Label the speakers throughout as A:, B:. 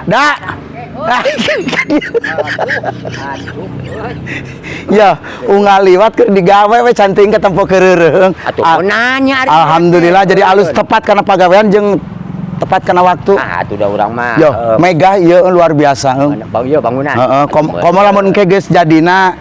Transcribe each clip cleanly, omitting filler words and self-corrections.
A: Da. Ya, unggal liwat keur digawe we canting ketempo keureureung.
B: Atuh mau nanya ari.
A: Alhamdulillah jadi alus tepat karena pagawean jeung tepat karena waktu.
B: Ah, atuh da urang mah.
A: Yo, megah ieu luar biasa.
B: Bang, iya bangunan.
A: Heeh, komo lamun engke geus jadina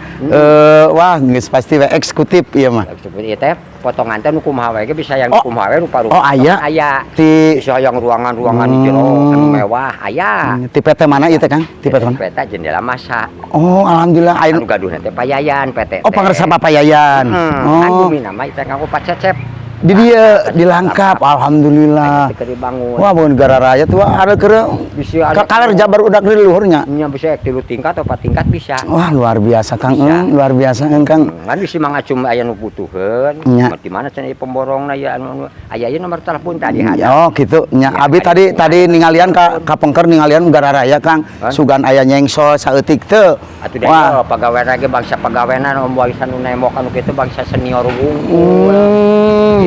A: wah geus pasti we eksekutif ieu mah.
B: Seperti ieu teh potongan teh nu kumaha we ge bisa yang
A: Oh.
B: kumaha we rupa-rupa.
A: Oh, aya.
B: Aya.
A: Ti
B: Bisa yang ruangan-ruangan di jero anu mewah aya.
A: Ti PT mana ieu teh, Kang? Ti PT mana?
B: PT Jendela Masa.
A: Oh, alhamdulillah aya.
B: Anu gaduhna teh Payayan PT.
A: Oh, pangersa Papayayan.
B: Kan
A: Oh.
B: bumi nama itu nganggo Pak Cecep.
A: Di dieu dilangkap, alhamdulillah.
B: Aya teh keur dibangun.
A: Wah, bangun negara raya tuh ada keur
B: Bisa
A: ka
B: ada
A: kaler Jabar udah di luhurnya.
B: Nya bisa 3 tingkat atau 4 tingkat bisa.
A: Wah, luar biasa, Kang.
B: Bisa.
A: Luar biasa, Kang.
B: Kan bisa mangacum aya nu butuheun.
A: Nya.
B: Di mana cenah ieu pemborongna ya anu aya ieu nomor telepon tadi ada.
A: Oh, gitu. Nya,
B: Ya,
A: abi
B: aya
A: tadi
B: hubungan.
A: Tadi ningalian ka pengker ningalian negara raya, Kang.
B: Kan?
A: Sugan aya nyengsol saeutik teu.
B: Atuh da
A: Wah.
B: ieu pagawean ge bangsa pagawean anu bangsa nu nembok anu kitu bangsa senior wungkul.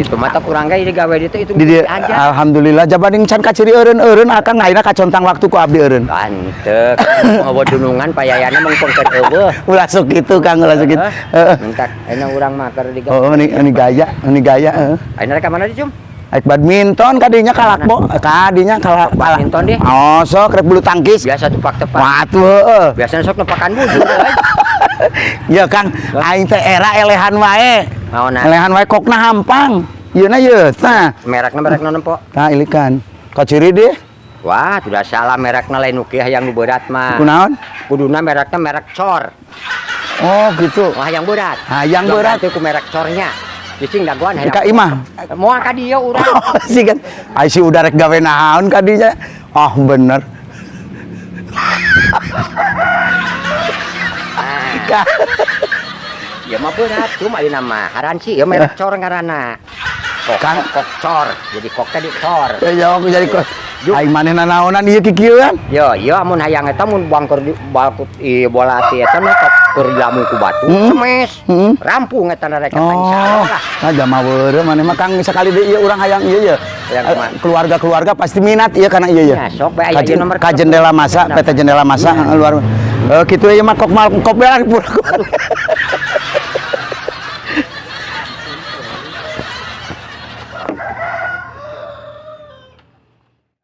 B: Gitu mata kurang ge digawe ditu itu
A: Di dieu
B: aja.
A: Alhamdulillah jabading can kaciri eureun-eureun akang ayeuna kacontang waktu ku abdi eureun.
B: Kanteu ngawa dunungan payayana mung pengker eueuh.
A: Ulah sok kitu, Kang, ulah sok kitu. Heeh.
B: Mentak enak urang mah keur digawe.
A: Oh, ini gaya, ini gaya, heeh.
B: Ayeuna rek ka mana di Cum?
A: Aik badminton kadinya kalakbo, kadinya kalak
B: Badminton deh.
A: Oh, sok rek bulu tangkis.
B: Biasa tupak tepak.
A: Wah, tuh heeh.
B: Biasanya sok nepakan bujur euy.
A: Ya, Kang, aing teh era elehan wae.
B: Naonna?
A: Elehan wae kokna hampang. Yeuna ye, tah.
B: Merekna merekna nempo.
A: Tah ilikan. Kaciri deh.
B: Wah, sudah salah merekna lain nu kieu yang nu berat mah.
A: Kunaon?
B: Kuduna merekna merek cor.
A: Oh, gitu.
B: Wah, yang berat.
A: Hayang berat.
B: Itu ku merek cornya. Bising dagoan hayang.
A: Ka imah.
B: Moal ka dieu urang.
A: Sih kan. Ai si udah rek gawe naon ka dinya. Oh, bener.
B: Ah,
A: Ka-
B: ieu mah berat, cuma ieu nama haranci ieu merek cor ngaranna. Kok
A: Kang.
B: Kok cor, jadi kok tadi cor.
A: Ya jawab jadi kok. Aing manehna naonan ieu kikieuan.
B: Yo, yo amun hayang eta mun bangker di balkut ieu bola ti eta mah kok keur dilamu ku batu semes. Rampung eta rek eta
A: Oh,
B: insyaallah lah.
A: nah jama weureu maneh mah, Kang, sekali deui ieu urang hayang ieu ye.
B: Hayang kumaha?
A: Keluarga-keluarga pasti minat ieu kana ieu ye.
B: Ya, sok bae aya ieu nomor
A: Ka Jendela Masa, PT Jendela Masa
B: Iya.
A: luar. Eh kitu ieu mah kok mal kok belah pura.